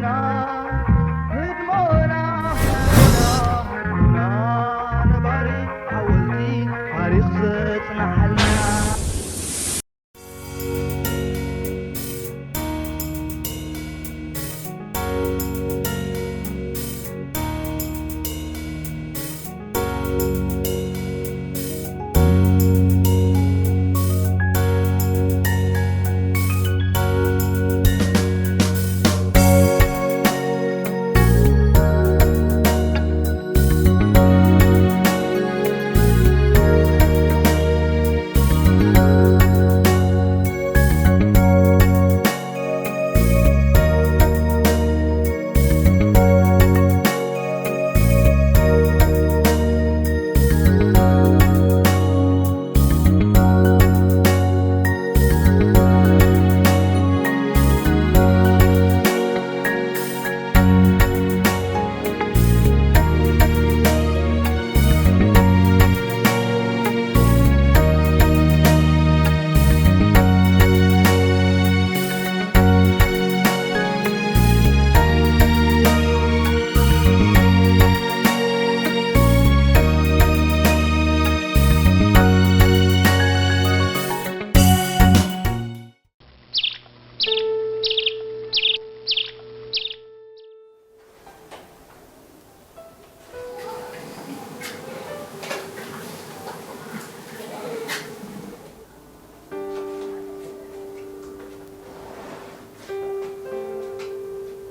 ህድሞና፣ ህድሞና፣ ህድሞና ነባሪ ሓወልቲ ታሪኽ ዘጽንሓልና።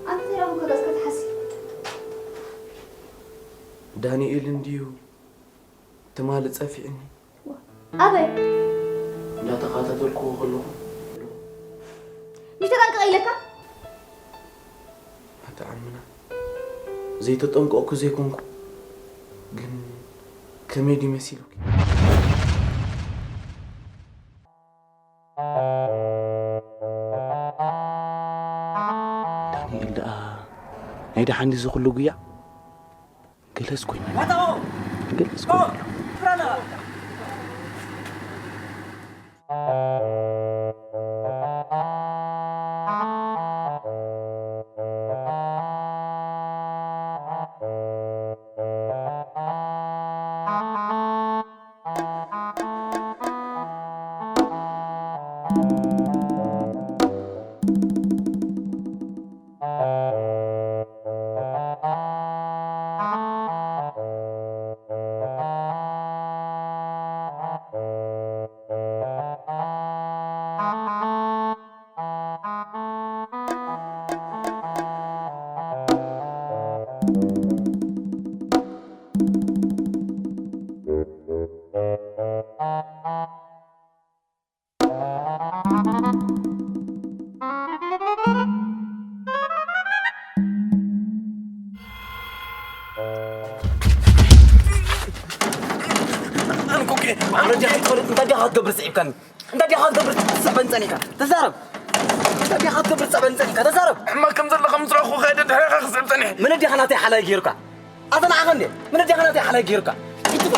ኣንተ ራሙ ከገጽካ ትሓሲ። ዳንኤል እንድዩ ትማሊ ጸፊዕኒ። ኣበይ? እንዳተኻታተልኩዎ ከለኹ። ምሽ ተጠንቀቕ ኢለካ? ኣታ ዓምና፣ ዘይተጠንቀቕኩ ዘይኮንኩ፣ ግን ከመይ ድዩ መሲሉኪ? ዳንኤል ደኣ ናይ ደሓን ድዩ እዚ ኩሉ ጉያ? ገለስ ኮይኑ። ዋታኦ! ገለስ ኮይኑ። ፍራና! ኣነ እኮ ኣነ ዲኻ ክትፈልጥ እንታይ ዲኻ ክትገብር ስዒብካኒ? እንታይ ዲኻ ክትገብር ትስዕበን ጸኒሕካ? ተዛረብ። እንታይ ዲኻ ክትገብር ትስዕበን ጸኒሕካ? ተዛረብ። ሕማቕ ከም ዘለኻ ምስ ረኣኹ ከይደ ድሕሬኻ ክስዕብ ጸኒሐ። መን ዲኻ ናተይ ሓላይ ገይሩካ? ኣታ ንዓኻ እንዴ? መን ዲኻ ናተይ ሓላይ ገይሩካ? ይትፋ።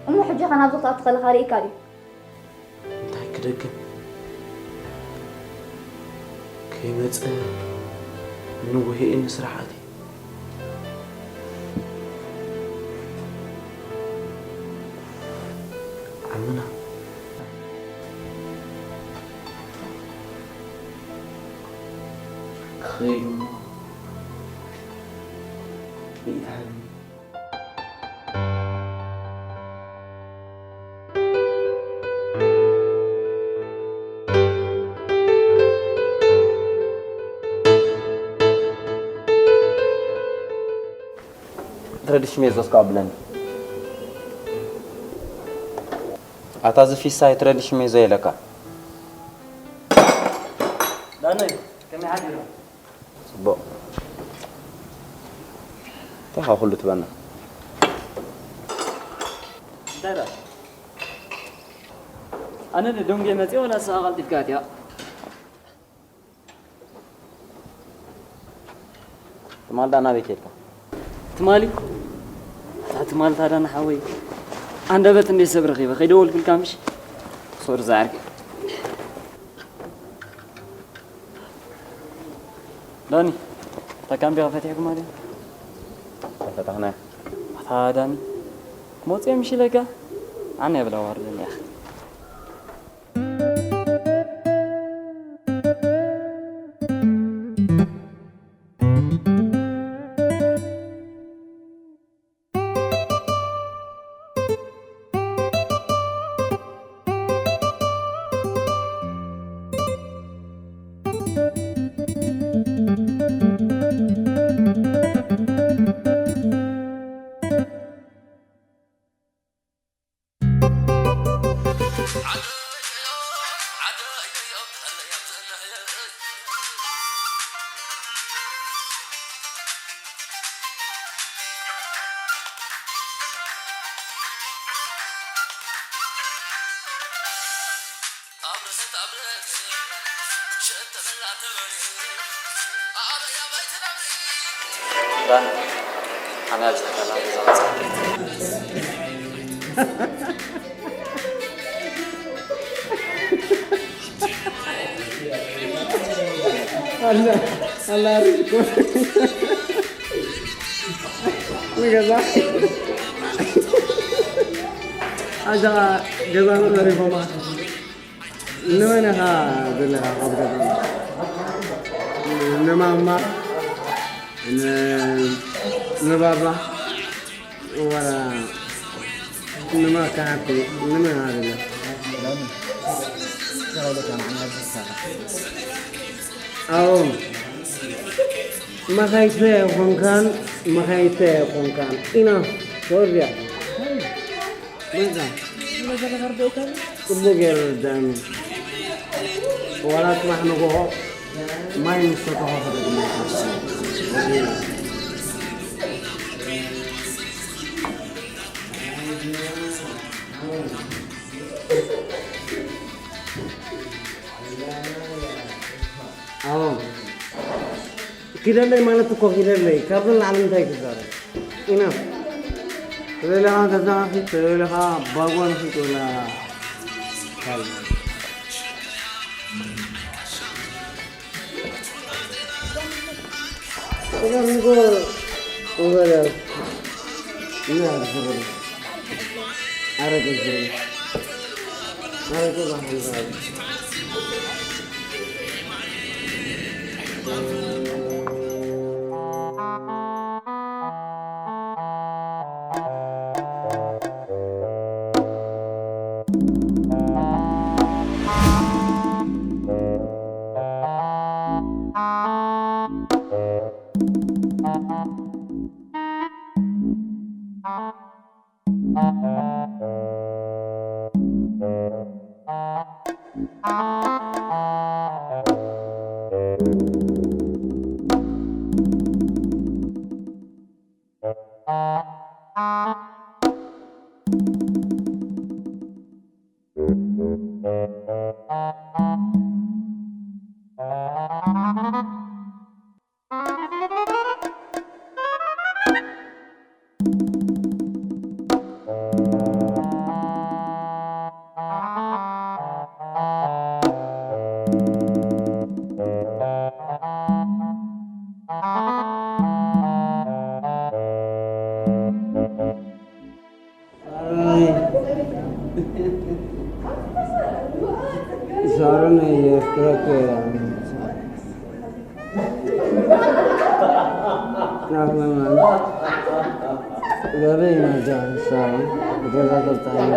እሞ ሕጂ ኸ ናብዚ ክትኣቱ ከለኻ ርኢካ ድዩ? እንታይ ክደግም? ከይመጸ ንውህኤ ንስራሕ ኣትየ። ዓምና ክኸይድ እሞ ርኢኻ ሃብኒ። ትረድሽ ሜዞስ ካብ ብለኒ። ኣታ እዚ ፊሳይ ትረድሽ ሜዞ ኢለካ። ዳነይ፣ ከመይ ሓዲሩ? ጽቡቕ። እንታይ ካብ ኩሉ ትበና? እንታይ ደኣ? ኣነ ንደንጎ መጽእ ወላ ንስኻ ቀልጢፍካ ኣትያ? ትማል ደኣ ናበይ ከድካ? ትማሊ? ኣታ ትማል ታዳ ንሓወይ ኣንደበት እንዴ ሰብ ረኺበ ከይደወልኩልካ ምሽ? ሶሪ ዝዓርከይ። ዳኒ፣ እታ ካምቢያ ፈቲሕኩማ ድያ? ተፈታሕና። ኣታ ዳኒ፣ ክመጽእ ምሽ ኢለካ? ኣነ የብላ ዋርደኒ ያኽ። ዳን፣ ኣነ ኣብዚ ከተማ ገዛ ወጻኢ። ኣላ፣ ኣላ፣ ርዝቆ። ንገዛ። ኣጃኻ ገዛ ተሪፎማ። ንመን ኢኻ ዘለኻ ኣብ ገዛ? ንማማ፣ ን-፣ ንባባ፣ ወላ ንማካ ሓብተይ፣ ንመን ኢኻ ዘለኻ? ኣዎ፣ መኻይሰ ኣይኮንካን፣ መኻይሰ ኣይኮንካን። ኢና፣ ወርድያ። በቃ፣ ጽቡቕ ገይሩ ረዳእኒ። ዋላ ጽባሕ ንግሆ ማይ ምስ ሰተኹ ክደግመካ። ኣዎ። ኪደለይ ማለት እኮ ኪደለይ። ካብዚ ንላዕሊ እንታይ ክዛረብ? ኢና። ተደሊኻ ገዛኻ ኪድ፣ ተደሊኻ ባጓ ንኺድ ወላ ካልእ። ተደሊኻ ወላ፣ ኢና፣ ተደሊኻ። ኣረቂ ዝብል። ኣረቂ ባህሊ ባህሊ። ሳሮን፣ ሳሮን የፍቅረኪ። ናፍቆት ዘርኢ ናቸው። ሳሮን፣ ገዛ ተጣዩ።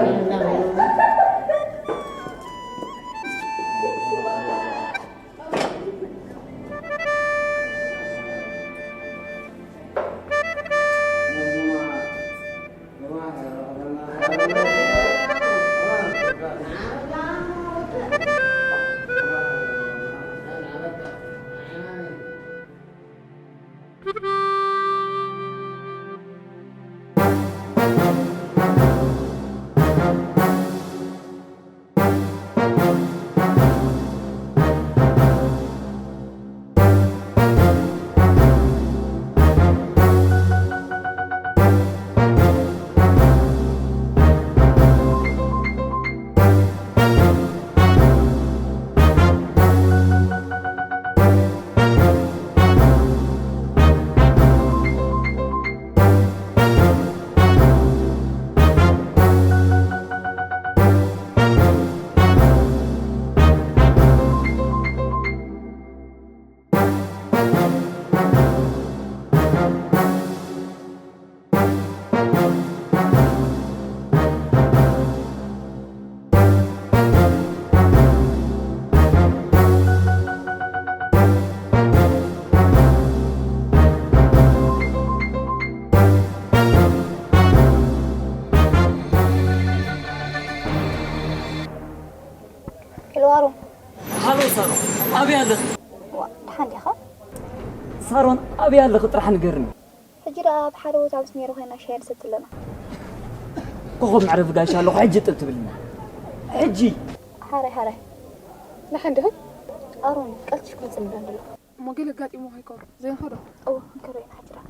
ዶ ኣሮን? ሃሎ ሳሮን፣ ኣበይ ኣለኺ? ዋ፣ ደሓን ዲኻ? ሳሮን፣ ኣበይ ኣለኺ ጥራሕ ንገርኒ። ሕጂ ደኣ ኣብ ሓደ ቦታ ምስ ሜሪ ኮይና ሻሂ ንሰቲ ኣለና። ኮኾብ መዕረፊ ጋሻ ኣለኹ፣ ሕጂ ጥብ ትብልና። ሕጂ። ሓራይ፣ ሓራይ። ደሓን ዲኹም? ኣሮን፣ ቀልጢፍኩም ጽምዶ እንድሎ። እሞ ገለ ኣጋጢምዎ ከይከውን ዘይንኸዶ? እወ፣ ክንከዶ ኢና ሕጂ ደኣ።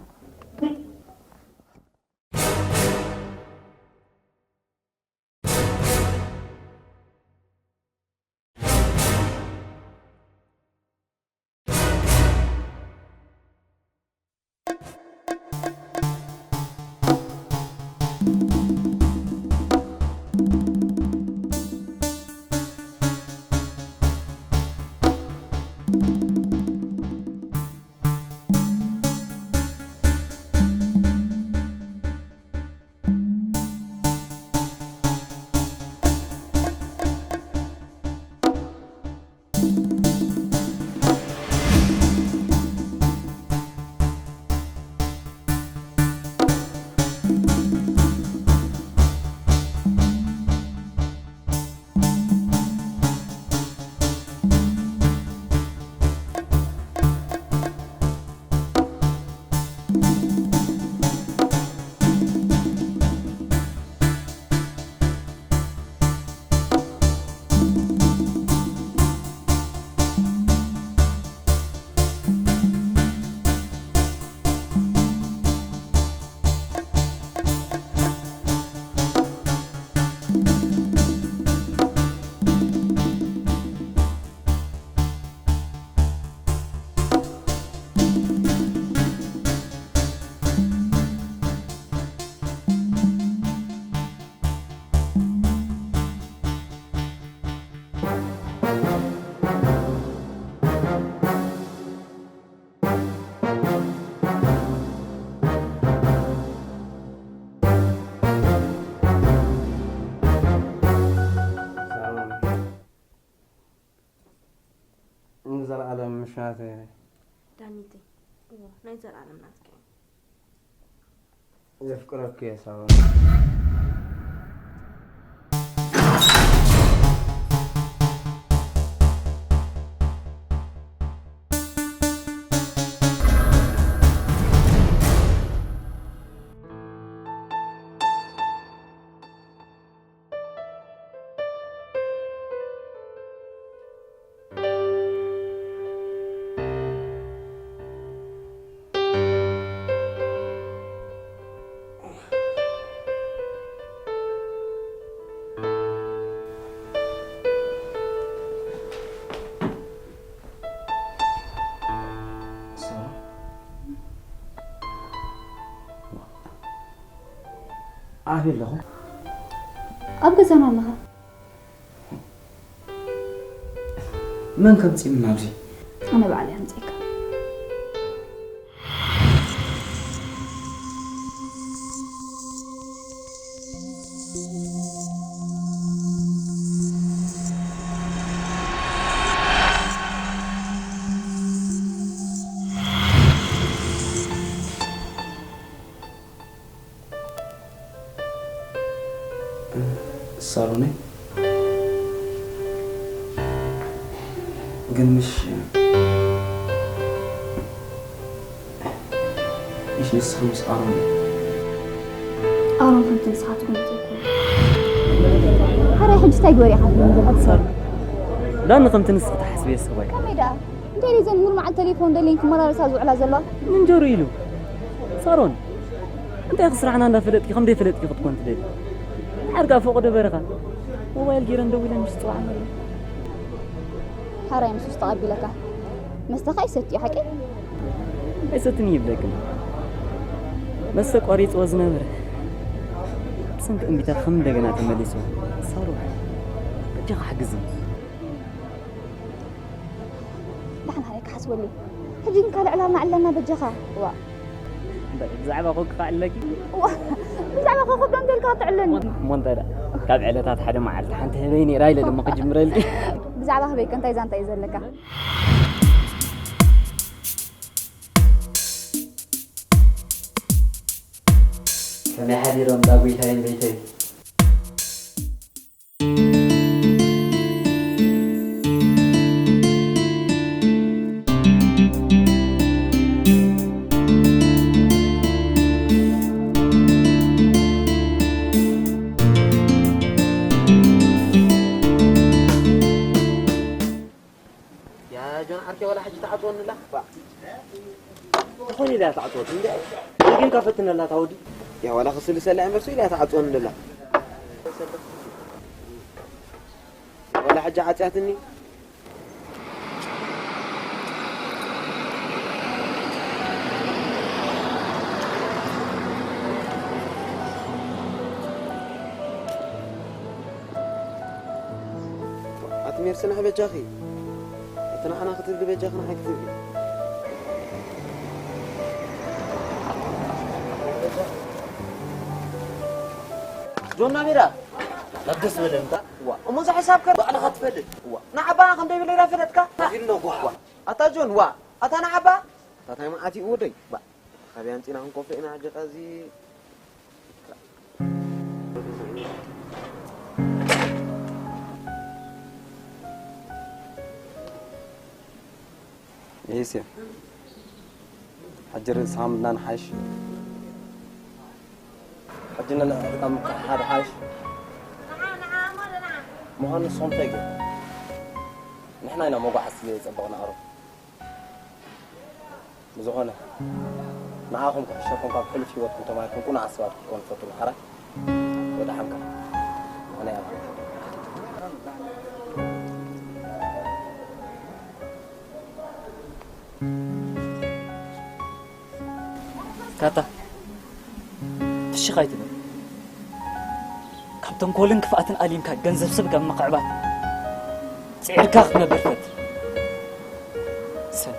ንዘለኣለም ምሽ ናተይ። ዳኒተይ፣ እወ፣ ናይ ዘለኣለም ናትካ እዩ። የፍቅረኪ እየ ሳሮን። ኣበይ ኣለኹ? ኣብ ገዛና ኣለኻ። መን ከምጽእና ኣብዚ? ኣነ ባዕለይ ኣምጽእካ። ሳሮነይ፣ ግን ምሽ፣ ምሽ ንስኺ ምስ ኣሮን። ኣሮን ከምቲ ንስኻ ትግምቶ ኣይኮነን። ሓራይ ሕጂ እንታይ ግበር ኢኻ ትብለኒ ዘለኻ? ሳሮን፣ ዳኒ ከምቲ ንስኺ ትሓስብዮ ሰብ ኣይኮነን። ከመይ ደኣ? እንታይ ደይ ዘን ሙሉ መዓልቲ ቴሌፎን ደልየን ክመላለሳ ዝውዕላ ዘለዋ? ምንጀሩ ኢሉ። ሳሮን፣ እንታይ ስራሕና እንዳፈለጥኪ ከም ዘይፈለጥኪ ክትኮን ትደሊ? ሓርጋ ፈቆዶ በረኻ ሞባይል ገይረን ደዊለን ምስ ጽዋዕና ኣለዋ። ሓራይ ምስ ውስጥ ተቐቢለካ። መስተኻ ይሰትዩ ሓቂ? ኣይሰትን ይብለክን። መስተ ቋሪጽዎ ዝነበረ ብሰንኪ እምቢታ ከም እንደገና ተመሊሱ። ሳሮን፣ በጃኻ ሓግዝኒ። ደሓን ሃለይ ክሓስበሉ። ሕጂ ግን ካልእ ዕላልና ኣለና በጃኻ። ዋ። እምበር ብዛዕባ ኮክ ክኣለኪ? ዋ፣ ብዛዕባ ኮኾብ ዶ እንተልካ ትዕለኒ? እሞ እንታይ ደኣ? ካብ ዕለታት ሓደ መዓልቲ ሓንቲ ህበይ ነይራ ኢለ ድማ ክጅምረልኪ። ብዛዕባ ህበይ ከ እንታይ ዛንታ እዩ ዘለካ? ከመይ ሓዲሮም ዳጎይታይን ቤተይ? ምን ኢላ ትዓጽወት እንዴ? ግን ከፈትነላ ታወዲ። ያ ዋላ ክስልሰላ እምበር ኢላ ትዓጽወን እንደላ። ዋላ ሕጂ ዓጽያትኒ። ኣቲ ሜርሲ ንዓይ በጃኺ። ኣቲ ንዓና ክትብሊ በጃኺ ንዓይ ክትብሊ። ጆና ሜዳ። ናብ ደስ በለ እንታ። ዋ፣ እሞ እዛ ሕሳብ ከ ባዕልኻ ትፈልጥ። ዋ፣ ንዓባ ክንደይ ብለይ ዳ ፈለጥካ? ኢልኖ ጓ። ዋ፣ ኣታ ጆን፣ ዋ፣ ኣታ ንዓባ። ኣታ ታይ መዓት እዩ ወደይ? ባ፣ ካበይ ኣምጺና ክንከፍሎ ኢና ሕጂ ኸዚ? ኤስያ፣ ሕጂ ርእስኻ ምድና ንሓይሽ። ሕጂ ነንሕድሕድካ ምክሕሓድ ሓይሽ። ምዃኑ ንስኹም እንታይ ገይሩ? ንሕና ኢና መጓዓዝቲ ዘይጸበቕ ንኣሮ። ብዝኾነ፣ ንዓኹም ክሕሸኩም ካብ ሕሉፍ ህይወትኩም ተማሂርኩም ቅኑዓት ሰባት ክትኮኑ ትፈትኑ። ሓራይ ወደ ሓንካ። ኣነ እያ። ካታ፣ ፍሽኽ ኣይትበል። ካብ ተንኮልን ክፍኣትን ኣሊምካ ገንዘብ ሰብ ካብ ምኽዕባት ጽዒርካ ክትነብር ፈት። ሰብ።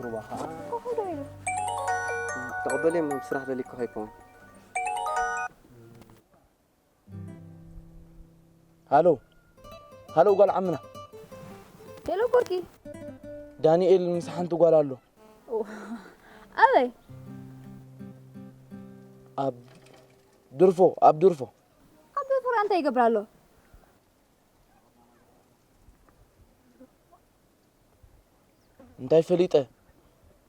ሩባ ኸዓ ኮፍ ዶ ኢሉ? ተቐበልዮም፣ ኣብ ስራሕ ደሊኩ ከይከውን። ሃሎ፣ ሃሎ ጓል ዓምና። ሄሎ ኮርኪ። ዳንኤል ምስ ሓንቲ ጓል ኣሎ። ኦ፣ ኣበይ? ኣብ ድርፎ፣ ኣብ ድርፎ። ኣብ ድርፎ እንታይ ይገብር ኣሎ? እንታይ ፈሊጠ?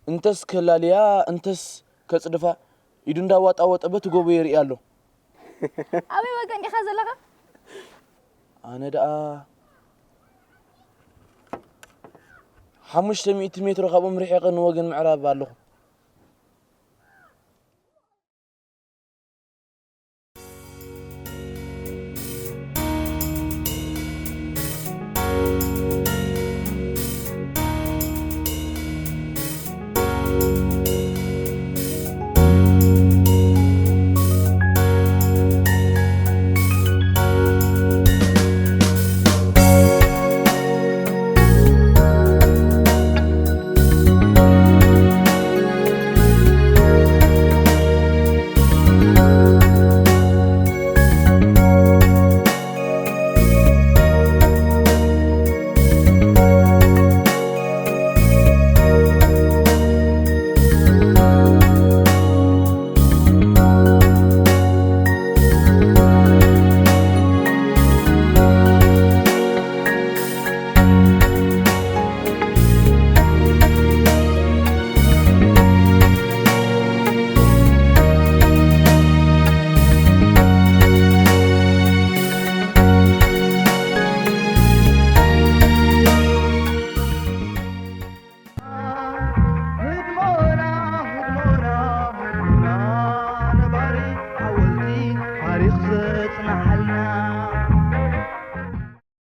እንተስ ከላልያ፣ እንተስ ከጽድፋ፣ ኢዱ እንዳዋጣወጠ በቲ ጎቦ የርእያ ኣሎ። ኣበይ ወገን ኢኻ ዘለኻ? ኣነ ደኣ ሓሙሽተ ሚእቲ ሜትሮ ካብኦም ርሒቐ ንወገን ምዕራብ ኣለኹ።